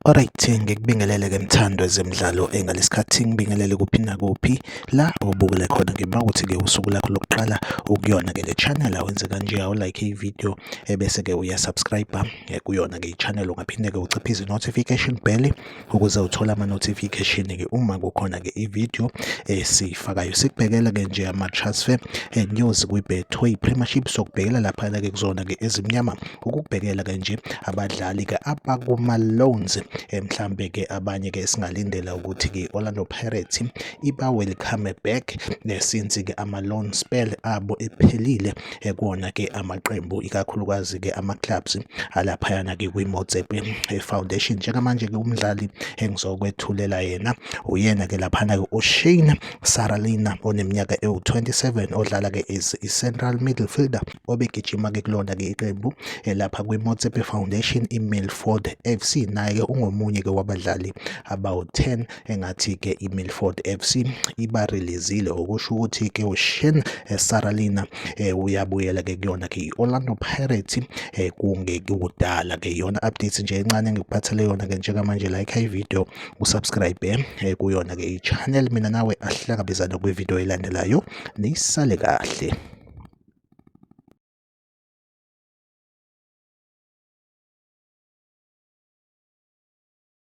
Alright, ngikubingelele-ke mthandi wezemidlalo ngalesikhathi ngibingelele kuphi nakuphi la obukele khona ngemva kokuthi-ke usuku lakho lokuqala ukuyona-ke le channel awenze kanje awulike i-video ebese-ke uya-subscribe kuyona-ke i-channel. Ungaphinde-ke uciphize i-notification bell ukuze uthole ama-notification-ke uma kukhona-ke i-video esiyifakayo. Sikubhekela-ke nje ama-transfer news kwi-Betway Premiership, sokubhekela laphana-ke kuzona-ke ezimnyama, ukubhekela-ke nje abadlali-ke abakuma-loans, mhlambe-ke abanye-ke esingalindela ukuthi-ke i-Orlando Pirates iba-welcome back since-ke ama-loan spell abo ephelile kuwona-ke amaqembu, ikakhulukazi-ke ama-clubs alaphayana-ke kwi-Motsepe Foundation. Njengamanje-ke umdlali engizokwethulela yena uyena-ke laphana-ke uShane Saralina oneminyaka ewu-27 odlala-ke as i-central midfielder obegijima-ke kulona-ke iqembu lapha kwi-Motsepe Foundation i-Milford FC. Naye-ke ungomunye-ke wabadlali abawu-10 engathi-ke i-Milford FC ibarelizile, okusho ukuthi-ke uShane Saralina uyabuyela-ke kuyona-ke i-Orlando Pirates kungekudala-ke. Iyona update nje encane engikuphathele yona-ke njengamanje. Like i-video, usubscribe kuyona-ke i-channel. Mina nawe ahlangabezane kwividiyo elandelayo, nisale kahle.